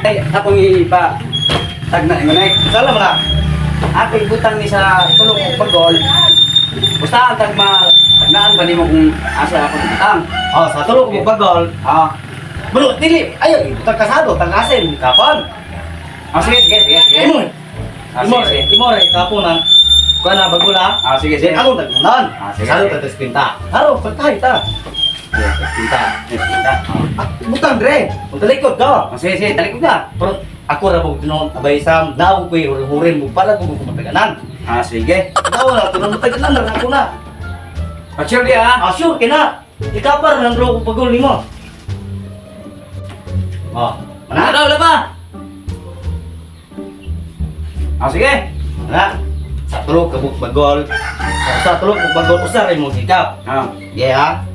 Ay, akong ipa tagna mo na. Sala man na. Ako ibutang ni sa tulong og pagol. Basta ang tagma tagnaan ba nimo kung asa ako butang? Oh, sa tulo ko bagol. Ah. Bro, dili ayo ibutang kasado tang asim kapon. Ah, sige, sige, sige, sige. Imo. Ah, Imo, sige, sige. imo re kapon ang kuan na bagula. Ah, sige, sige. Ako tagnunan. Ah, sige, Kasado sige. ta tres pinta. Haro, pagtahi ta. Tres pinta. Sige, sige. Ah, butang dre. Utalikod ka. Ah, sige, sige, talikod ka. Pero ako ra bug tinuon abay sam daw ko hurin mo para ko mataganan. Ah, sige. Daw na tinuon mataganan ra ako na. Ah, sure di ah. Ah, sure kina. Ikapar nang ro ko pagol nimo. Oh, Mana mana? daw wala pa? Ah, sige. Mana? Sa tulo ka bug bagol. Sa tulo ka bagol usa ra imong hikap. Ah. Yeah.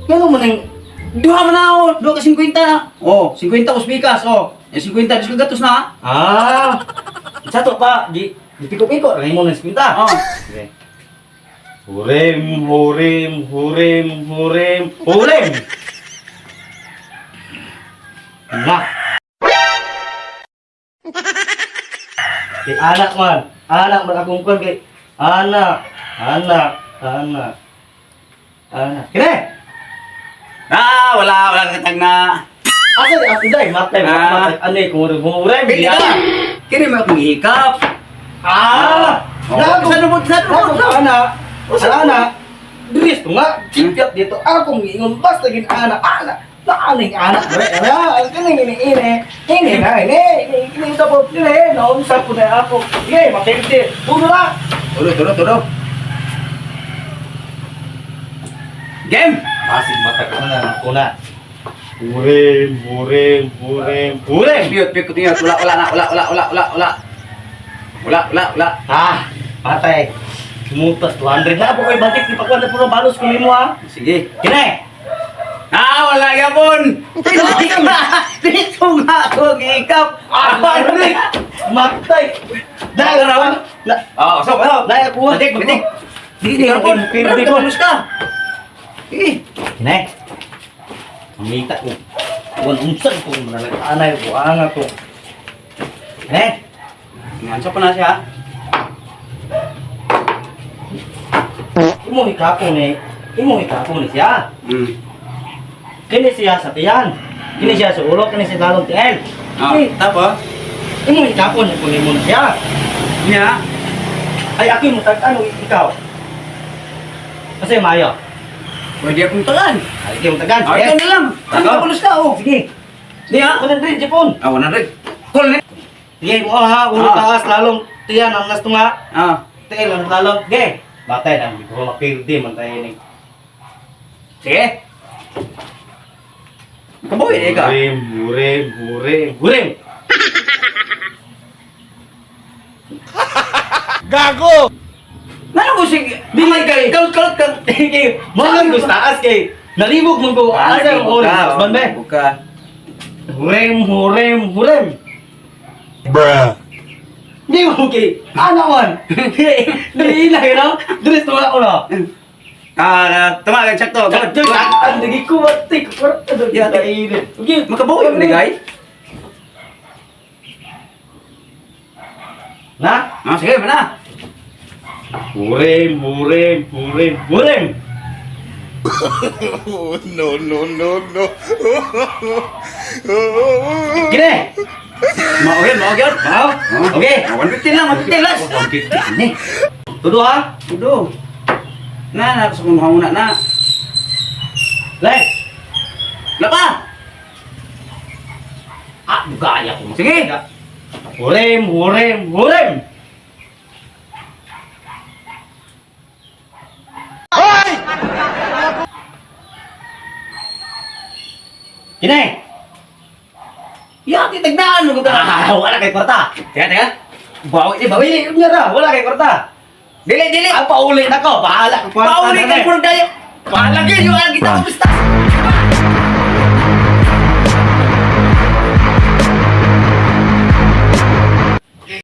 Ngano man ning Duha man na ako. Duha ka 50. Oh, 50 uspikas oh. Yung 50 dis gatos na. Ah. Sa to pa gi gipiko-piko ra nimo ng 50. Oh. Sige. Hurim, hurim, hurim, hurim, hurim. Na. Kay anak man, anak man akong kwan kay anak, anak, anak, anak. Kine! Ah, wala, wala ka tagna. Asa di ako day, matay, Ah. matay, ano eh, kung hurim, hurim, Pili ka. Kini mo akong hikap. Ah! Oh. Nago, Sa lubot, sa lubot. nago, ana, ana, Dris to nga, chipyat dito, akong giingon, basta gin ana, ana, naaning ana, bre, ana, ang kining ini, ini, ini na, ini, ini, ini, sa po, ini, naunsa po na ako, sige, mapirti, puno na! Tulo, tulo, tulo. Game! Masig mata ko na, ako na. Hurim, hurim, hurim, hurim! Piyot, piyot, piyot. Wala, wala na, wala, wala, wala, wala, wala. Wala, wala, wala. Ah, patay. Sumutas, 200 na ako kay bakit, ipakuha na puro balos ko nimo ha. Sige. Kine! Ah, wala yapon! Dito nga! Dito nga ako hikap! Ah, matay! Dahil rawan! Na, Oh, so, so. Dahil ako. Matik, matik. Di, di, Yapon, pirdi ko. Bonus ka. Sige. Kine! Mangita ko. Kuwan unsan ko, manalaganay ko, anga ko. Kine! Ngansa pa na siya. Imo hikapon ni, imo hikapon ni siya. Kini siya sa tiyan. Kini siya sa ulo, kini siya sa tiyan. Ah, Kini, tapos? imo hikapon ni kunin mo na siya. Nya. Ay, ako yung matag, ano, ikaw? Kasi mayo. Pwede akong tagan. Ay, ikaw yung tagan. Ah, ikaw na lang. Ano ka bonus ka, oh. Sige. Di ha? 100, Japon. Ah, 100. Call na. Sige, mo ha, ulo Ah. taas, lalong tiyan, ang nasto nga. Ah. Tiyan, ang lalong. Sige. Batay na, hindi ko mapildi, man tayo ni. Sige. Kaboy, eh ka. Hurim, hurim, hurim, hurim. Gago! Ngano ko sige. Dili kay kalot-kalot ka. Kay, mo lang gusto taas kay. Nalibog mo ko. Asa ang hurim? Ban be? Buka. Hurim, hurim, hurim. Bruh. Hindi mo kay. Ano man? Dili na yun, no? Dili sa ulo. Ah, tama kay sakto. Sakto, ang lagi ko matik. Ya, Okay, Makabuhi mo ni gay. Na? Ah, sige, mana. Hurim, hurim, hurim, hurim. Oh, no, no, no, no. Gine! Mao gyud, mao gyud. Mao? Okay. Ah, 150 lang, 150 last. 150 ni. Tudo ha? Tudo. Na na sa kung hauna na. Le! Lapa. Ah, bugaya ko. Sige. Hurim, hurim, hurim! Hoy! Gine! Ya, titagnaan mo ka. Ah, wala kay kwarta. Teka, teka. Bawi ni, bawi. Dili, nga ra, wala kay kwarta. Dili, dili. Ang pauli na ko, bahala ka. Pauli kay puro dayo. Bahala Gyud yung kita kumusta.